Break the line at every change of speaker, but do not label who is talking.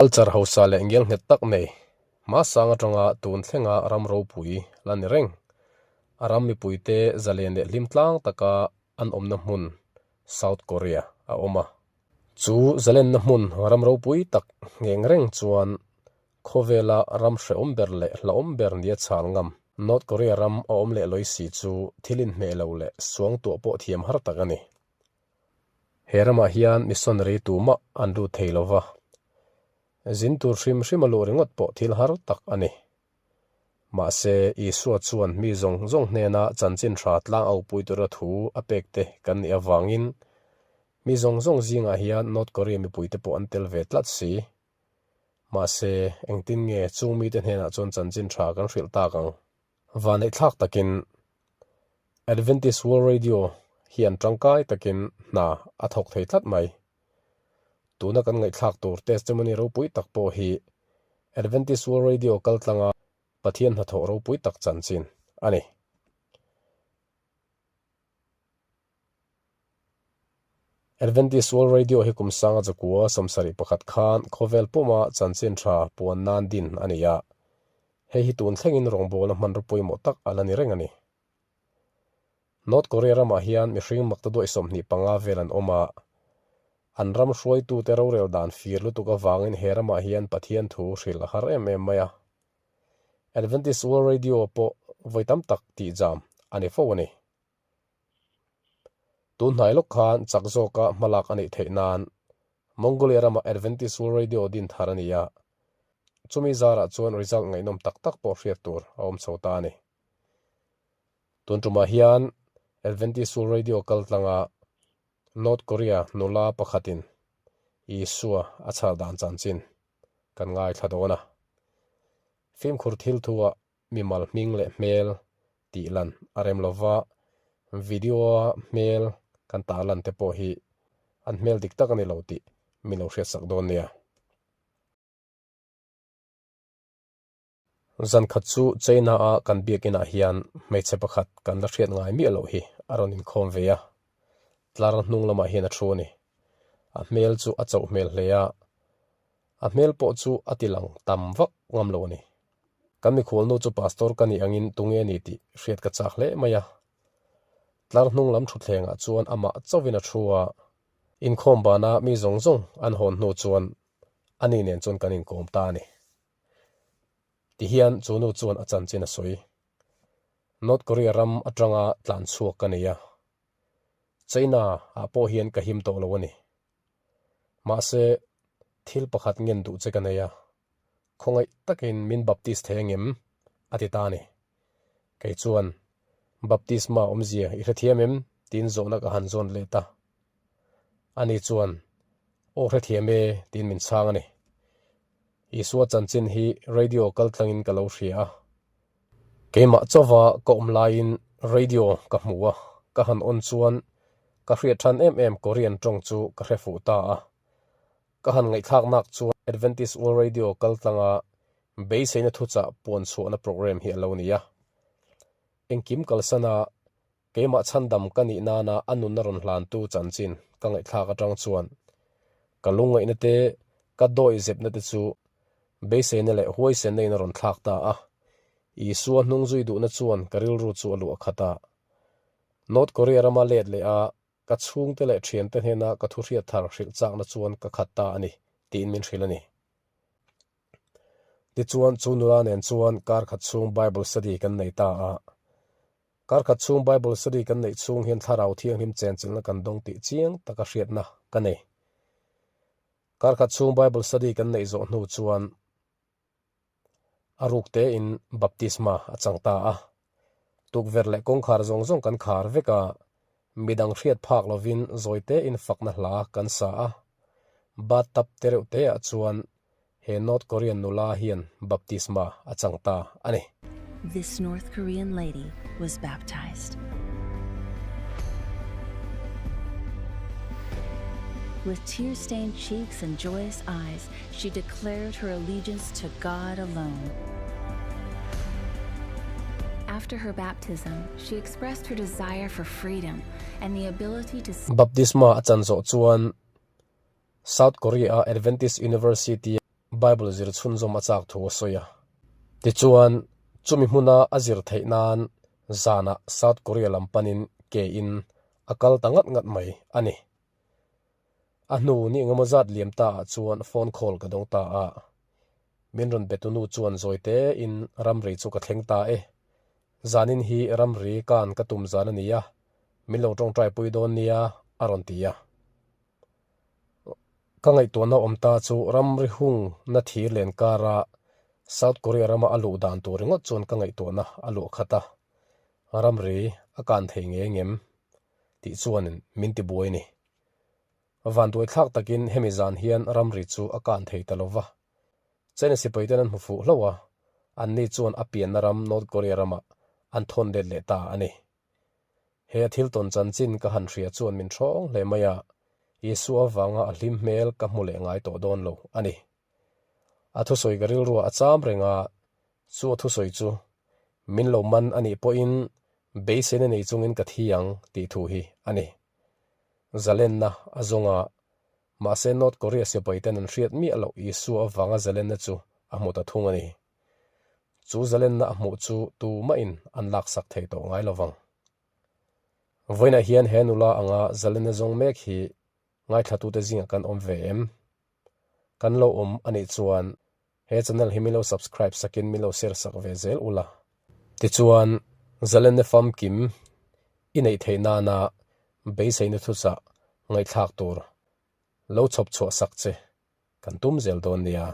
Culture hausa leh ngelnghet tak nei, hmasang atanga tun thlenga ram ropui la ni reng. A ram mipuite zalen leh hlim tlang taka an awmna hmun South Korea a awm a. Chu zalenna hmun ram ropui tak ngheng reng chuan khawvela ram hrehawm ber leh hlauhawm ber nia chhal ngam North Korea ram a awm leh lawi si chu thil inhmeh lo leh suangtuah pawh thiam har tak a ni. He ramah hian missionary tumah an lut thei lo va, zin tur hrim hrim a luh ringawt pawh thil har tak a ni. Mahse, Isua chuan mi zawng zawng hnena chanchin tha tlang aupui tura thu a pek te kan nih avangin mi zawng zawng zingah hian North Korea mipuite pawh an tel ve tlat si. Mahse, engtin nge chung mite hnenah chuan chanchin tha kan hrilh tak ang? Vaneihthlak takin Adventist World Radio hian tangkai takin hna a thawk thei tlat mai. Tuna kan ngaihthlak tur testimony ropui tak pawh hi Adventist World Radio kaltlanga Pathian hnathawh ropui tak chanchin a ni. Adventist World Radio hi kum sanga chakua 71 khan khawvel puma chanchin tha puan nan din a ni a, hei hi tun thlengin rawngbawlna hmanraw pawimawh tak a la ni reng a ni. North Korea ramah hian mihring makta duai 25 vel an awm a, an ram hruaitute rorel dan fir lutuk avangin he ramah hian Pathian thu hrilh a har em em mai a. Adventist World Radio pawh vawi tam tak tih jam a ni fo a ni. Tun hnai lawk khan chak zawka hmalak a neih theih nan Mongolia rama Adventist World Radio din thar a ni a, chumi zarah chuan result ngaihnawm tak tak pawh hriat tur a awm chho ta a ni. Tun tumah hian Adventist World Radio kal tlanga North Korea nula pakhatin Isua a chhar dan chanchin kan ngaithla dawn a. Fimkhur thil thuah mimal hming leh hmel tih lan a rem lova, video-a hmel kan tarlan te pawh hi an hmel dik tak a ni lo tih min lo hriatsak dawn nia. Zan khat chu China-a kan biakinah hian hmeichhe pakhat kan la hriat ngai miah loh hi a rawn inkhawm ve a, tlar hnung lamah hian a thu a ni. A hmel chu a chauh hmel hle a, a hmel pawh chu a ti lang tam vak ngam lo a ni. Kan mikhualnu chu pastor ka nih angin tunge ni tih hriat ka chak hle mai a. Tlar hnung lam thutthlengah chuan amah chauhin a thu a, inkhawm bana mi zawng zawng an hawn hnu chuan ani nen chuan kan inkawm ta a ni. Tihian chu nu chuan a chanchin a sawi. North Korea ram atanga tlan chhuak ka nei a, China ah pawh hian ka him tawh lo a ni. Mahse, thil pakhat ngen duh che ka nei a, khawngaih takin min baptist thei angem? a ti ta a ni. Kei chuan, Baptisma awmzia i hrethiam em? tiin zawhna ka han zawn let a. Ani chuan, Aw hrethiam e, tiin min chhang a ni. Isua chanchin hi radio kaltlangin ka lo hria a. Keimah chauva ka awm laiin radio ka hmu a, ka han on chuan ka hriat than em em Korean tawng chu ka hre fuh ta a. Ka han ngaihthlak nak chuan Adventist World Radio kaltlanga beiseina thuchah puan chhuahna program hi a lo ni a. Engkim kalsana keimah chhandam ka nih nana a nunna rawn hlantu chanchin ka ngaihthlak atang chuan ka lungngaihna te, ka dawi zepna te chu beiseina leh huaisenna in a rawn thlak ta a. Isua hnung zui duhna chuan ka rilru chu a luah khat a. North Korea rama let leh a Ka chhungte leh thiante hnena ka thu hriat thar hrilh chakna chuan ka khat ta a ni, tiin min hrilh a ni. Tichuan, chu nula nen chuan kar khat chhung Bible study kan nei ta a. Kar khat chhung Bible study kan neih chhung hian Thlarau Thianghlim chenchilhna kan dawng tih chiang taka hriatna ka nei. Kar khat chhung Bible study kan neih zawh hnu chuan A ruk tein baptisma a chang ta a. Tukverh leh kawngkhar zawng zawng kan khar vek a, midang hriat phak lovin zawi tein fakna hla kan sa a. Bathtub te reuh teah chuan he North Korean nula hian baptisma a chang ta a ni.
This North Korean lady was baptized. With tear-stained cheeks and joyous eyes, she declared her allegiance to God alone. After her baptism, she expressed her desire for freedom and the ability to
Baptisma a chan zawh chuan South Korea-a Adventist University-a Bible zir chhunzawm a chak thu a sawi a. Tichuan, chumi hmuna a zir theih nan zanah South Korea lam panin ke in a kal ta ngat ngat mai a ni. A hnu ni engemaw zat liam ta ah chuan phone call ka dawng ta a. Min rawn be tunu chuan zawi te in ramri chu ka thleng ta e. Zanin hi ramri kan ka tum zan a ni a, min lo tawngtai pui dawn nia a rawn ti a. Ka ngaihtuahna awm ta chu ramri hung na thir len kara South Korea rama a luh dan tur ringawt chuan ka ngaihtuahna a luah khat a, ramri a kan thei nge ngem tih chuanin min ti buai ni. Vanduai thlak takin hemi zan hian ramri chu a kan thei ta lova. China sipaiten an hmu fuh hlauh a, anni chuan a pianna ram North Korea ramah an thawn let leh ta a ni. He a thil tawn chanchin ka han hria chuan min hrawng hle mai a, Isua avanga a hlim hmel ka hmu leh ngai tawh dawn lo a ni. A thusawi ka rilruah a cham reng a, chu a thusawi chu min lo man a nih pawhin beiseina nei chungin ka thi ang tih thu hi a ni. Zalenna a zawng a, mahse North Korea sipaiten an hriat miah loh Isua avanga zalenna chu a hmu ta thung a ni. Chu zalenna a hmuh chu tumahin an laksak thei tawh ngai lo vang. Vawiinah hian he nula anga zalenna zawng mek hi ngaithlatute zingah kan awm ve em? Kan lo awm a nih chuan he channel hi min lo subscribe sakin min lo share sak ve zel ula. Tichuan, zalenna famkim i neih theih nana beiseina thuchah ngaihthlak tur lo chhawp chhuah sak che kan tum zel dawn nia.